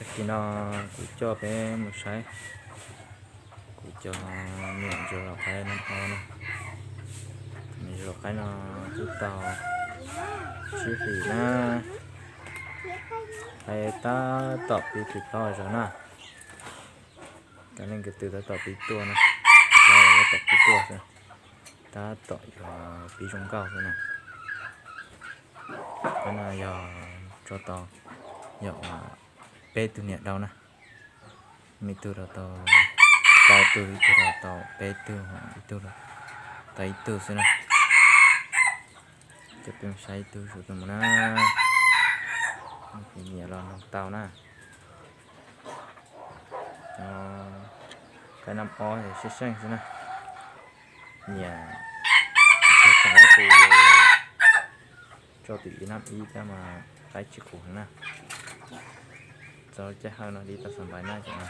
Tag kis no kuv coj peb mus saib kuv cov me nyuam ntsuag lau qaib nab ob na. Me ntsuag lau qaib no twb tau tsib hlis na, qaib tab tom pib pib plaub zog na. Kav leej ko tw tab tom pib tuaj na, tab tom pib tuaj xwb, tab tom yuav pib zoo nkauj xwb na. Qhov no yog tso tau yog peb tug niam dau na, ib tug rau tau plaub tug, ib tug rau tau peb tug, ib tug rau tau ib tug xwb na. Coj peb mus saib ib tug zuj zus mus na, nyiam los nug tau na. Qaib nab ob es sib seej xwb na. Nyiam tseem ib qus, tso tim ib nab ib tab mas qaib tsis qus heev na. Txog caij hawm no li tau xam npais na cov no.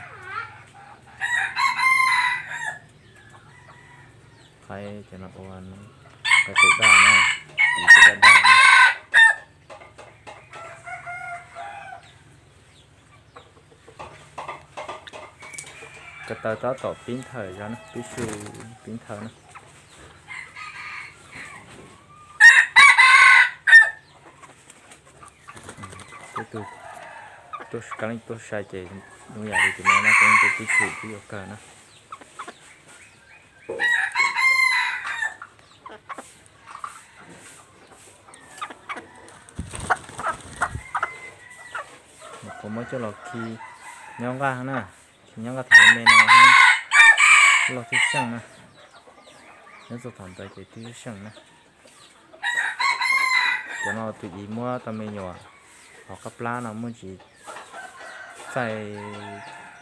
Qaib cov no ua qaib qus daj na, qaib daj na. Ko taw tab tom pib nthawm zog na, pib su, pib nthawm na. Peb tug tuaj, kav leej tuaj sai ces zoo yam li tus no na, kav leej tuaj pib su twb yuav kawg na. Nyuam qhuav muab coj los khi nyob nqaj na, khi nyob nqaj thaum me no, loj tib seej na, nyob txog thaum ntawd ces tib seej na. Cov no tus txiv muab tau me nyuam hauv qab plab no muaj ntsis txaij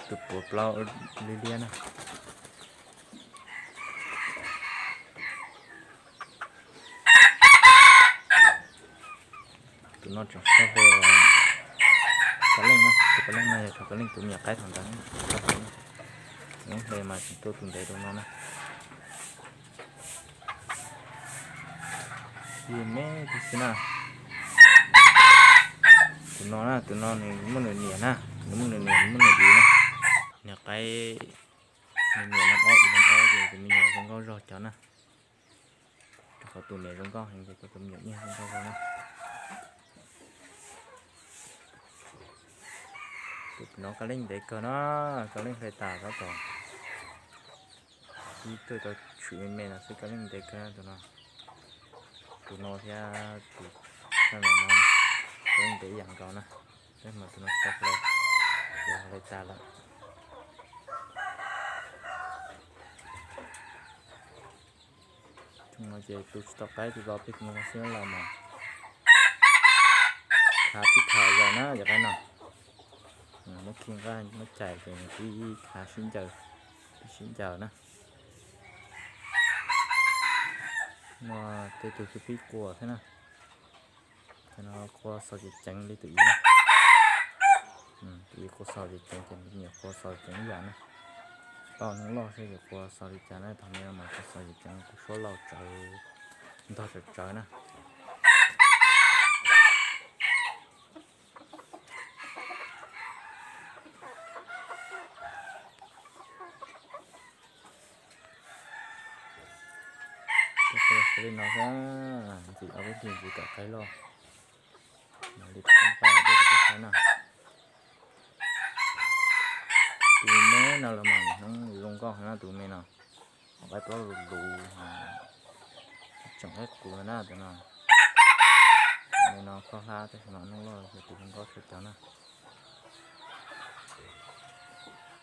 tus puav plaub liab liab na. Tus no tseem sab hle kav leej na, tus kav leej no yog thaum kav leej tus me nyuam qaib thaum ntawd, lub hle mas tseem tuaj tus ntev rau no na. Ib me tib si na. Tus no na, tus no nws muaj nws niam na, nws muaj nws niam, nws muaj nws txiv na. Niam qaib, nws niam nab ob, txiv nab ob ces tus me nyuam zoo nkauj zog cov na. Rau qhov tus niam zoo nkauj heev ces tus me nyuam yeej zoo nkauj zog na. Tus no kav leej ntev kawg na, kav leej hle tas tab tom ib tuaj tau tshwm me me no xwb, kav leej ntev kawg na tus no. Tus no thiab tus sab no kav leej ntev ib yam nkaus na, tab mas tus no tsis tau hle, ces hle tas lawm. Tus no ces tu tsis tau qaib, tus los peb tus no xwb los mas khav tib khav zaus na yog qaib no. Muab khi nqaj muab cais ces nws twb khav sib ncaws, twb sib ncaws na. No tej tug twb pib quas thiab na. Cov no quas xaus ceev ceev li tus ib na. Tus ib quas xaus ceev ceev ces nws nyuam quas xaus ceev ib yam na. Tsis paub hnub loj seb yuav quas xaus li cas na, thaum me no mas quas xaus ceev ceev kuv suab laus tsawv, ntog tsawv tsawv na. Li no xwb, ntxim ob peb hlis ntxim kam qaib loj. Li tus paj paj peb tus peb saib na. Tus me no los mas hnub zoo nkauj heev na tus me no. Hauv qaib plaub lus lus, tseem qaib qus na tus no. Tus me no kho hlab tab sis mas hnub loj ces tus zoo nkauj tshaj cov na.